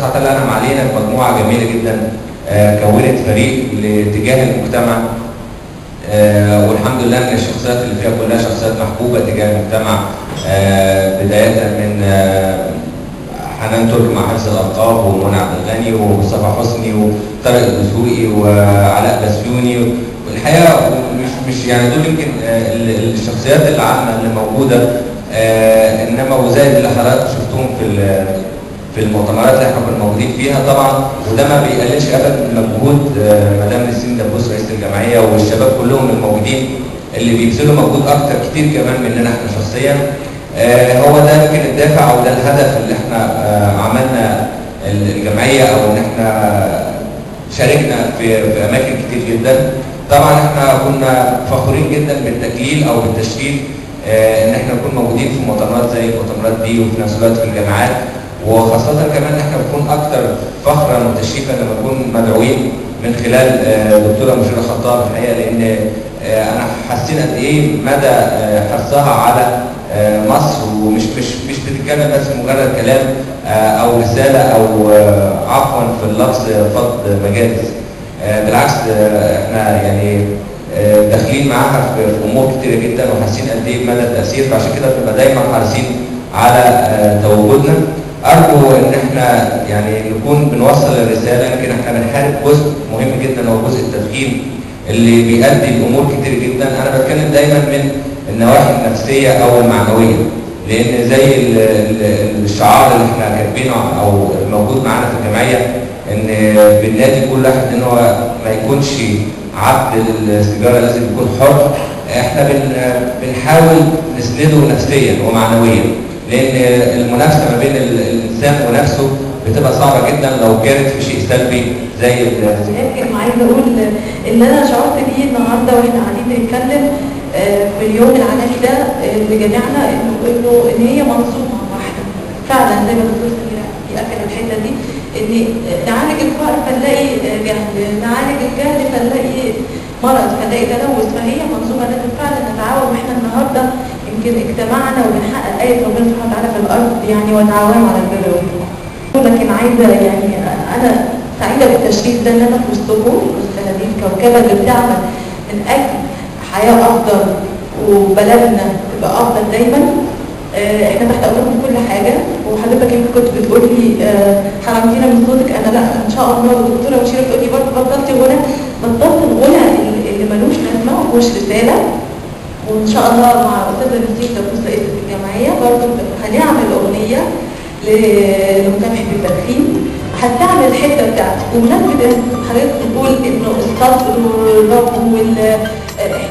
سبحانه وتعالى انعم علينا بمجموعه جميلة جدا كونت فريق لتجاه المجتمع، والحمد لله ان الشخصيات اللي فيها كلها شخصيات محبوبه تجاه المجتمع، بداية من حنان ترك مع حفظ الالقاب، ومنى عبد الغني، ومصطفى حسني، وطارق الدسوقي، وعلاء بسيوني. والحقيقة مش يعني دول يمكن الشخصيات العامة اللي موجودة، انما وزائد اللي حضراتكم شفتوهم في المؤتمرات اللي احنا كنا موجودين فيها طبعا. وده ما بيقللش ابدا من مجهود مدام نسرين دبوس رئيسه الجمعية والشباب كلهم الموجودين اللي بيبذلوا مجهود اكتر كتير كمان مننا احنا شخصيا. هو ده يمكن الدافع او ده الهدف اللي احنا عملنا الجمعية، او ان احنا شاركنا في اماكن كتير جدا. طبعا احنا كنا فخورين جدا بالتكليل او بالتشريف ان احنا نكون موجودين في مؤتمرات زي المؤتمرات دي، وفي نفس الوقت في الجامعات، وخاصة كمان ان احنا بنكون اكثر فخرا وتشريفا لما نكون مدعوين من خلال دكتورة مشيرة خطاب الحقيقة، لان انا حسينا قد ايه مدى حرصها على مصر، ومش مش مش بتتكلم بس مجرد كلام او رسالة او عفوا في اللفظ فض مجالس، بالعكس احنا يعني داخلين معاها في امور كتيرة جدا، وحاسين قد ايه بمدى التاثير، فعشان كده بنبقى دايما حريصين على تواجدنا. ارجو ان احنا يعني نكون بنوصل الرسالة. يمكن احنا بنحارب جزء مهم جدا هو جزء التدخين اللي بيؤدي لامور كتير جدا. انا بتكلم دايما من النواحي النفسية او المعنوية، لان زي الشعار اللي احنا كاتبينه او الموجود معانا في الجمعية، ان بالنادي كل واحد ان هو ما يكونش عبد للسيجاره، لازم يكون حر. احنا بنحاول نسنده نفسيا ومعنويا، لان المنافسة ما بين الانسان ونفسه بتبقى صعبة جدا لو كانت في شيء سلبي زي يمكن عايزه اقول اللي انا شعرت بيه النهارده واحنا قاعدين بنتكلم في اليوم العالمي ده اللي جمعنا، انه ان هي منظومة واحدة فعلا زي ما الدكتور سمير بيأكد الحتة دي، ان نعالج الفقر فنلاقي جهل، نعالج الجهل فنلاقي مرض، فنلاقي تلوث، فهي منظومة لازم فعلا نتعاون. واحنا النهارده يمكن اجتمعنا وبنحقق آية ربنا سبحانه وتعالى في الأرض، يعني وتعاونوا على البر والتقوى. لكن عايزة يعني أنا سعيدة بالتشريف ده إن أنا في وسطكم، وسط هذه الكوكبة اللي بتعمل من أجل حياة أفضل وبلدنا تبقى أفضل دايما. احنا تحت أمركم كل حاجة، وحضرتك يمكن كنت بتقول لي حرمتينا من صوتك، أنا لا إن شاء الله. والدكتورة مشيرة بتقول لي برضه بطلتي غنى، بطلت الغنى اللي ملوش لازمة ومش رسالة. وان شاء الله مع الاستاذة نسرين دبوس رئيسه الجمعية برضه هنعمل اغنية لمكافحة التدخين، هتعمل الحتة بتاعتي. وبمناسبة حضرتك بتقول انه الصبر والرب احنا